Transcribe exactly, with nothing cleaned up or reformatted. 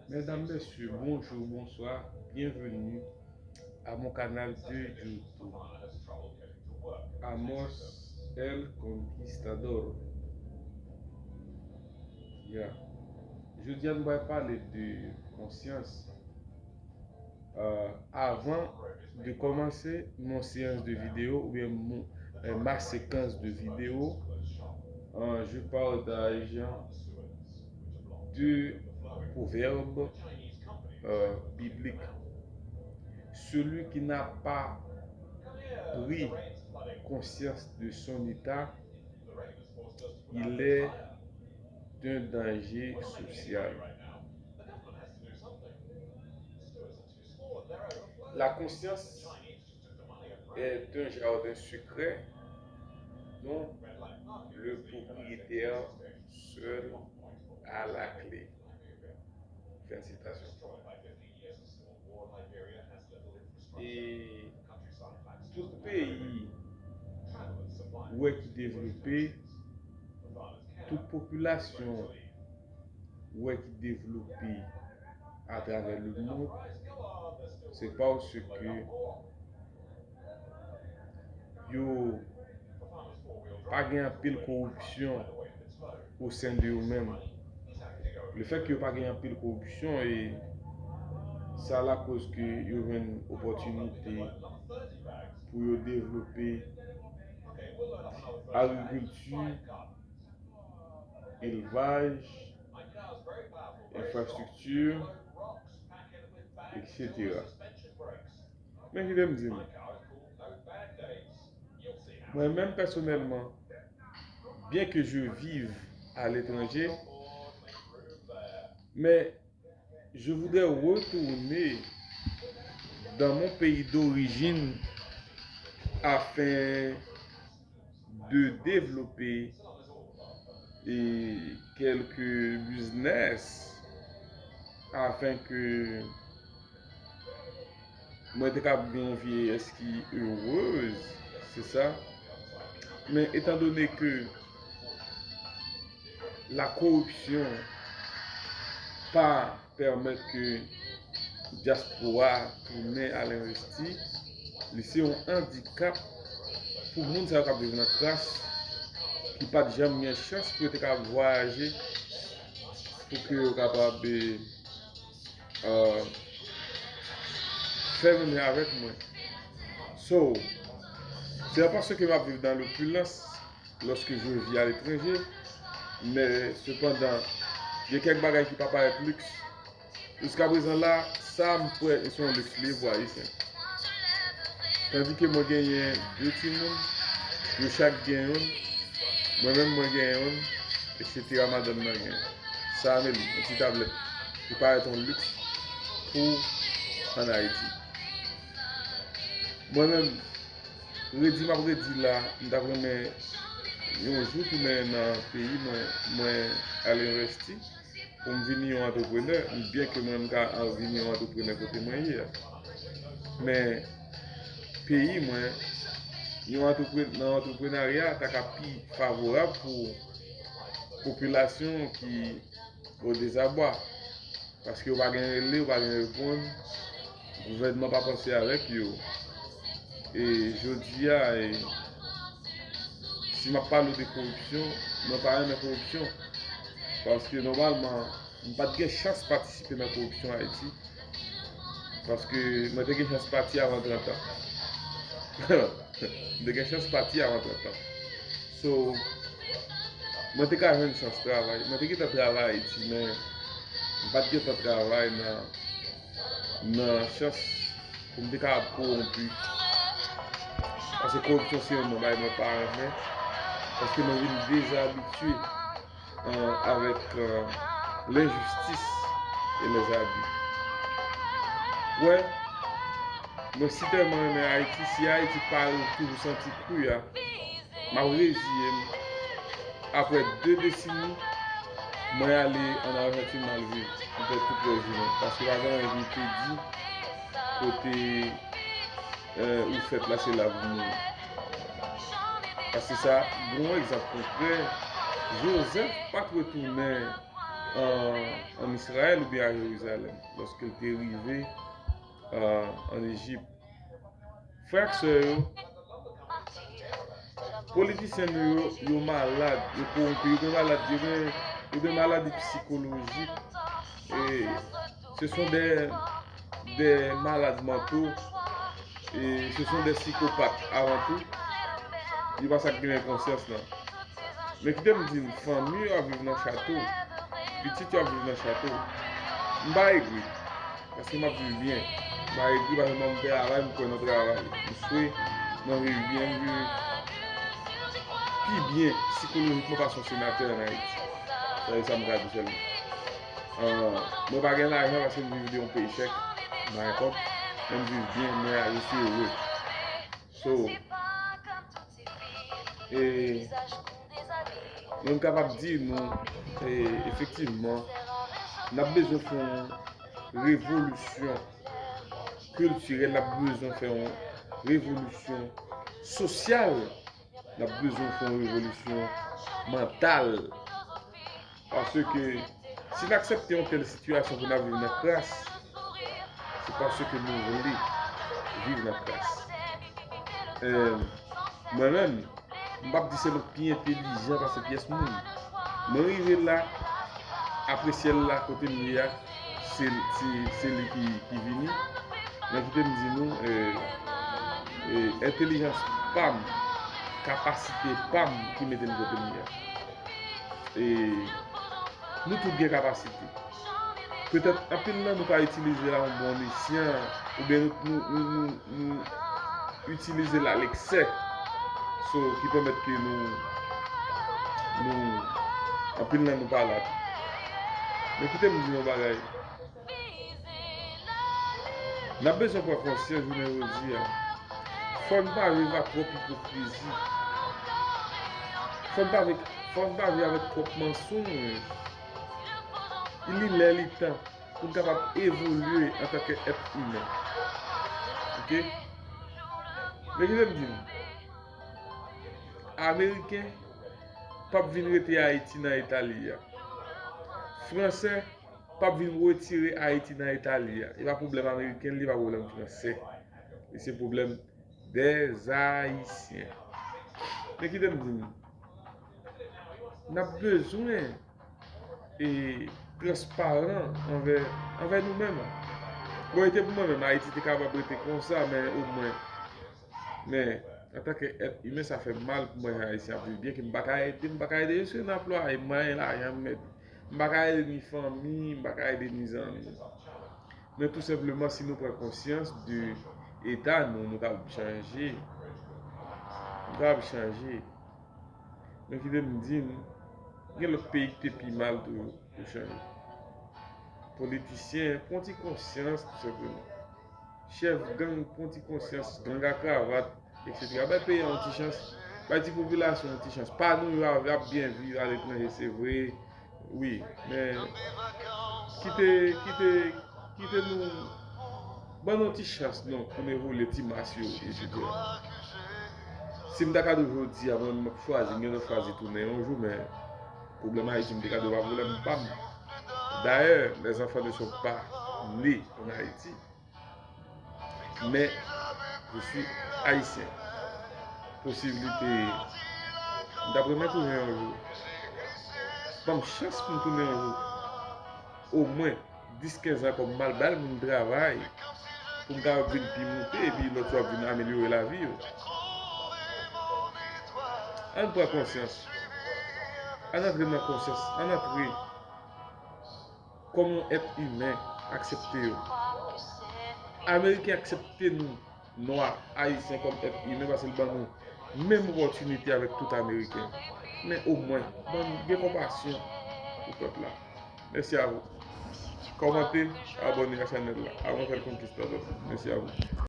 Mesdames, messieurs, bonjour, bonsoir, bienvenue à mon canal de YouTube, Amos El Conquistador. Yeah. Jodi a nou pral pale de konsyans. Euh, avan de kòmanse mon séance de vidéo oubyen mon, euh, ma séquence de vidéo, euh, je partage deux proverbes, euh, bibliques. Celui qui n'a pas pris conscience de son état, il est d'un danger social. La conscience est un jardin secret dont le propriétaire seul a la clé. Fin de citation. E tout peyi ou wè ki devlope, tout popilasyon ou wè ki devlope atravè lemonn, se paske yo pa gen anpil koripsyon o sen de yo menm. Lefètke yo pa gen anpil koripsyon, e sa lakoz ke yo jwenn opòtinite pou yo devlope agrikilti, elvaj, enfrastrikti, etsetera. Men kite m di nou, mwen menm pèsonèlman, bien que je vive à l'étranger, mais je voudrais retourner dans mon pays d'origine afin de développer et quelques business afin que mwen te kab gen yon vyeyès ki erez, se sa. Men etandone ke la koripsyon pa pèmèt ke dyaspora tounen al envesti, li se yon andikap pou moun sa yo k ap viv nan kras, ki pa t janm gen chans pou yo te kab vwayaje, pou ke yo kapab, eh, euh, fè menm jan avèk mwen. So, c'est pas parce que m ap viv dans l'opulence lorsque je vis à l'étranger, mais cependant, il y a quelques bagages qui pa parèt luxe. Jiska prezan la, sa m kwè se yon luxe li ye pou Ayisyen. Tandi ke mwen genyen de timoun, yo chak gen youn, mwen menm mwen gen youn, etsetera madanm nan gen. Sa Amelie, yon ti tablèt ki parèt yon luxe pou ann Ayiti. Mwen menm, redi m ap redi la, m t ap renmen yon jou tounen nan peyi mwen, mwen al envesti pou m vini yon antreprenè, byen ke mwen m ka vini yon antreprenè kote mwen ye a. Men peyi mwen, yon antrepre-, nan antreprenarya ta ka pi favorab pou popilasyon ki o dezabwa. Paske yo pa gen rele, yo pa gen reponn, gouvènman pa panse avèk yo. E jodi a, e, si m ap pale de koripsyon, mwen pa renmen koripsyon. Paske nòmalman, m pa t gen chans patisipe nan koripsyon Ayiti. Paske mwen te gen chans pati avan trant an. M te gen chans pati avan trant an. So, mwen te ka jwenn chans travay. Mwen te gentan travay Ayiti, men m pa t gentan travay nan, nan chans pou m te kapab kowonpi. Paske koripsyon se youn nan bagay mwen pa renmen. Paske mwen vin dezabitye, euh, avec, euh, l'injustice et les abus. Wè, mwen si tèlman renmen Ayiti, si Ayiti pa toujou santi kri a, m ap reziye m. Apre de desini, mwen ale ann Ajantin, m al viv. M fè tout rèv mwen. Paske pa gen anyen ki te di kote, euh, ou fèt la, se la pou mouri. Paske sa, bon egzanp konkrè, Jozèf pa t retounen an, an Izrayèl oubyen a Jerizalèm, lòske l te rive, euh, ann Ejip. Frè ak sè yo, politisyen nou yo, yo malad, yo kowonpi, yo gen malad, yo gen, yo gen maladi sikolojik. E ce sont des, des malades mentaux. E ce sont des psychopathes avant tout. Yo pa sa k gen konsyans lan. Men kite m di n, fanmi yo ap viv nan chato, pitit yo ap viv nan chato. M pa egri, paske m ap viv byen. M pa egri paske m ap travay, m kwè nan travay. M swe, mwen viv byen, m viv pi byen sikolojikman pase yon senatè ann Ayiti. Sa se sa m ka di sèlman. Ah, mwen pa gen lajan paske m viv de yon peychèk, m pa gen kòb, men m viv byen, mwen a, je suis heureux. So, e, mwen m kapab di nou, e, efektivman, n ap bezwen fè yon revolisyon kiltirèl, n ap bezwen fè yon revolisyon sosyal, n ap bezwen fè yon revolisyon mantal. Paske si n aksepte yon tèl sitiyasyon pou n ap viv nan kras, se paske nou vle viv nan kras. E, mwen menm, m p ap di se mwen k pi entelijan pase pyès moun. Mwen rive la, apre syèl la, kote m ye a, se, se, se li ki, ki vini. Men kite m di nou, e, e, entelijans pa m, kapasite pa m ki mete m kote m ye a. E nou tout gen kapasite. Petèt anpil nan nou pa itilize la yon bon esyan, oubyen nou, nou, nou, nou, nou itilize l a leksè. So, ki pèmèt ke nou, nou, anpil nan nou pa la tou. Men kite m di nou yon bagay. N ap bezwen pran konsyans jounen jodi a. Fò n pa viv ak twòp ipokrizi. Fò n pa viv, fò n pa viv avèk twòp mansonj. Li lè, li tan pou n kapab evolye antanke èt imen. Oke? Men kite m di nou, Ameriken p ap vin rete Ayiti nan eta li a. Fransè p ap vin retire Ayiti nan eta li a. E pa pwoblèm Ameriken li, e pa pwoblèm Fransè. E se pwoblèm des Haïtiens. Men kite m di nou, n ap bezwen e transparan anvè, anvè nou menm. Bon, e te pou mwen menm, Ayiti te kapab rete konsa, men omwen, men antanke èt imen, sa fè m mal pou mwen jan Ayisyen ap viv byen, ke m pa ka ede, m pa ka ede, je suis un employé, m pa gen lajan, m mèt, m pa ka ede ni fanmi, m pa ka ede ni zanmi. Men tou senpleman, si nou pran konsyans de eta nou, nou kapab chanje. Nou kapab chanje. Men kite m di n, gen lòt peyi ki te pi mal tou, pou chanje. Politisyen, pran ti konsyans, tou senpleman. Chèf gang, pran ti konsyans, gang a kravat, etsetera. Bay peyi a yon ti chans, bay ti popilasyon yon ti chans. Pa nou yo ap, ap byen viv aletranje, se vre, wi, men kite, kite, kite nou, ban nou ti chans non, pou n evolye ti mas yo, etsetera. Si m ta ka di w jodi a, mwen, m ap chwazi, m gentan chwazi tounen yon jou, men pwoblèm Ayiti, m te ka di w pa pwoblèm pa m. D'ailleurs, les enfants ne sont pas nés en Haïti. Men, je suis haïtien. Posiblite, m t ap renmen tounen yon jou. Ban m chans pou m tounen yon jou. Omwen dis, kenz an ankò, m al bay moun travay pou m kapab vin pi moute, epi lòt yo ap vin amelyore lavi yo. Ann pran konsyans. Ann antre nan konsyans. Ann antre kòm yon èt imen, aksepte yo. Ameriken aksepte nou, nwa, ayisyen kòm èt imen, paske l ban nou menm opòtinite avèk tout Ameriken. Men omwen, ban n gen konpasyon pou pèp la. Mèsi a vou. Kòmante, abòne a chanèl la. Avan fè l konkistadò. Mèsi a vou.